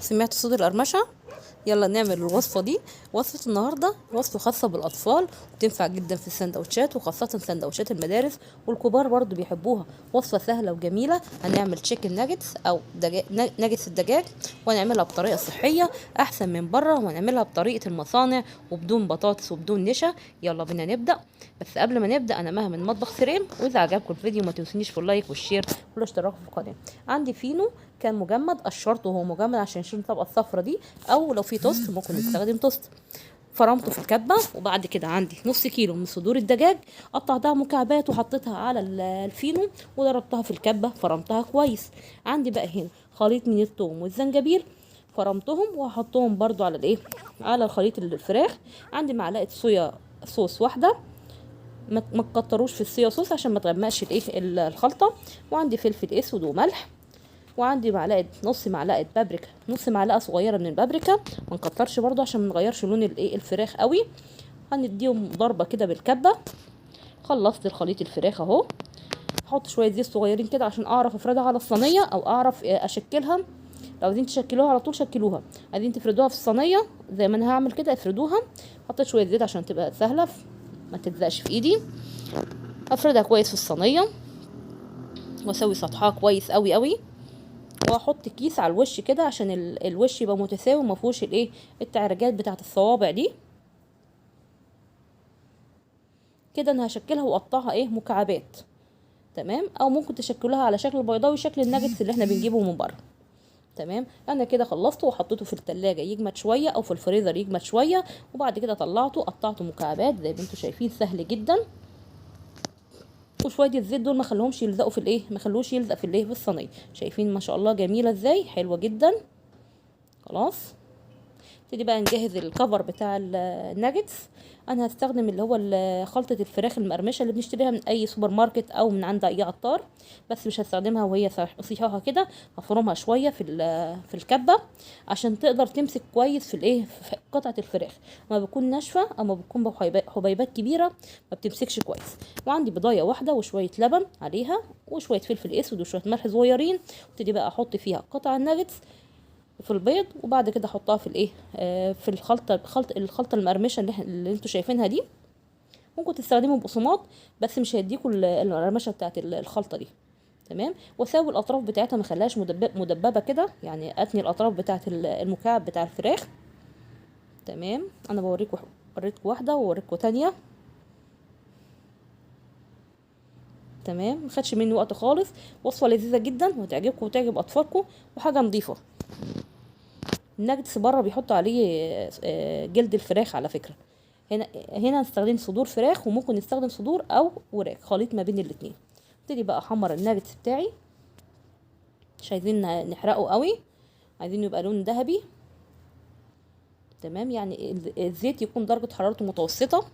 سمعت صوت القرمشة؟ يلا نعمل الوصفة دي. وصفة النهاردة وصفة خاصة بالأطفال، وتنفع جدا في السندوتشات، وخاصة سندوتشات المدارس، والكبار برضو بيحبوها. وصفة سهلة وجميلة. هنعمل chicken nuggets أو ناجتس الدجاج، وهنعملها بطريقة صحية أحسن من بره، وهنعملها بطريقة المصانع وبدون بطاطس وبدون نشا. يلا بينا نبدأ. بس قبل ما نبدأ، أنا مها من مطبخ سريم، وإذا عجبكم الفيديو ما تنسونيش في ال like وال share والاشتراك في القناة. عندي فينو كان مجمد، قشرته وهو مجمد عشان نشيل الطبقة الصفرا دي، أو لو في توست ممكن نستخدم توست. فرمته في الكبة. وبعد كده عندي نص كيلو من صدور الدجاج، قطعتها مكعبات وحطيتها على الفينو وضربتها في الكبة، فرمتها كويس. عندي بقى هنا خليط من الثوم والزنجبيل، فرمتهم وهحطهم برضو على الايه، على الخليط الفراخ. عندي معلقة صويا صوص واحدة، ما تكتروش في الصويا صوص عشان ما تغمقش الايه الخلطة. وعندي فلفل اسود وملح، وعندي نص معلقه بابريكا، نص معلقه صغيرة من البابريكا، ما نكترش برضو عشان ما نغيرش لون الايه الفراخ قوي. هنديهم ضربه كده بالكبه. خلصت الخليط الفراخ اهو. هحط شوية زيت صغيرين كده عشان اعرف افردها على الصينية او اعرف اشكلها. لو عايزين تشكلوها على طول شكلوها، عايزين تفردوها في الصينية زي ما انا هعمل كده افردوها. حطيت شوية زيت عشان تبقى سهلة ما تلزقش في ايدي. افردها كويس في الصينية واسوي سطحها كويس قوي قوي، واحط كيس على الوش كده عشان الوش يبقى متساوي وما فيهوش الايه التعرجات بتاعه الصوابع دي كده. انا هشكلها واقطعها ايه مكعبات، تمام، او ممكن تشكلوها على شكل بيضاوي، شكل الناجتس اللي احنا بنجيبه من بره. تمام، انا كده خلصته وحطيته في التلاجة يجمد شوية او في الفريزر يجمد شوية، وبعد كده طلعته قطعته مكعبات زي ما انتم شايفين، سهل جدا. وشوية الزيت دول ما خلوهمش يلزقوا في الايه، ما خلوش يلزق في الايه في الصينية. شايفين ما شاء الله جميلة ازاي، حلوة جدا. خلاص نبتدي بقى نجهز ال cover بتاع الناجتس. انا هستخدم اللي هو خلطه الفراخ المقرمشه اللي بنشتريها من اي سوبر ماركت او من عند اي عطار، بس مش هستخدمها وهي صحيحه كده. هفرمها شوية في الكبه عشان تقدر تمسك كويس في الايه في قطعه الفراخ. ما بتكون ناشفة او ما بتكون حبيبات كبيرة ما بتمسكش كويس. وعندي بضايه واحدة وشوية لبن عليها وشوية فلفل اسود وشوية ملح صغيرين. ابتدي بقى احط فيها قطع الناجتس في البيض، وبعد كده احطها في الايه، في الخلطة، الخلطة المقرمشه اللي انتوا شايفينها دي. ممكن تستخدموا بقسماط بس مش هيديكوا المقرمشه بتاعت الخلطة دي. تمام، واساوي الاطراف بتاعتها، ما اخليهاش مدببه كده، يعني اتني الاطراف بتاعت المكعب بتاع الفراخ. تمام، انا وريتكم واحدة ووريتكم تانية. تمام، ما خدش مني وقت خالص، وصفه لذيذة جدا وهتعجبكم وتعجب اطفالكم، وحاجه نظيفة. الناجتس بره بيحطوا عليه جلد الفراخ على فكرة. هنا هنستخدم صدور فراخ، وممكن نستخدم صدور او وراك، خليط ما بين الاتنين. ابتدي بقى احمر الناجتس بتاعي، مش عايزين نحرقه قوي، عايزين يبقى لون ذهبي. تمام، يعني الزيت يكون درجة حرارته متوسطة.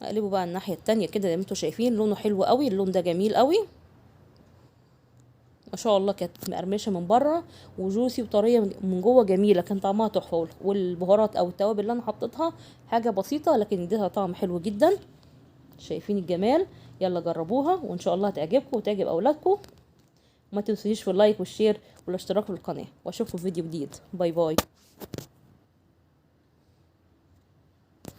اقلبه بقى الناحية التانية كده زي ما انتوا شايفين، لونه حلو قوي، اللون ده جميل قوي ما شاء الله. كانت مقرمشه من بره وجوسي وطريه من جوه، جميلة، كان طعمها تحفة. والبهارات او التوابل اللي انا حطيتها حاجة بسيطة لكن اديتها طعم حلو جدا. شايفين الجمال؟ يلا جربوها وان شاء الله هتعجبكم وتعجب اولادكم. وما تنسونيش في ال like وال share والاشتراك في القناة، واشوفكم في فيديو جديد. bye bye.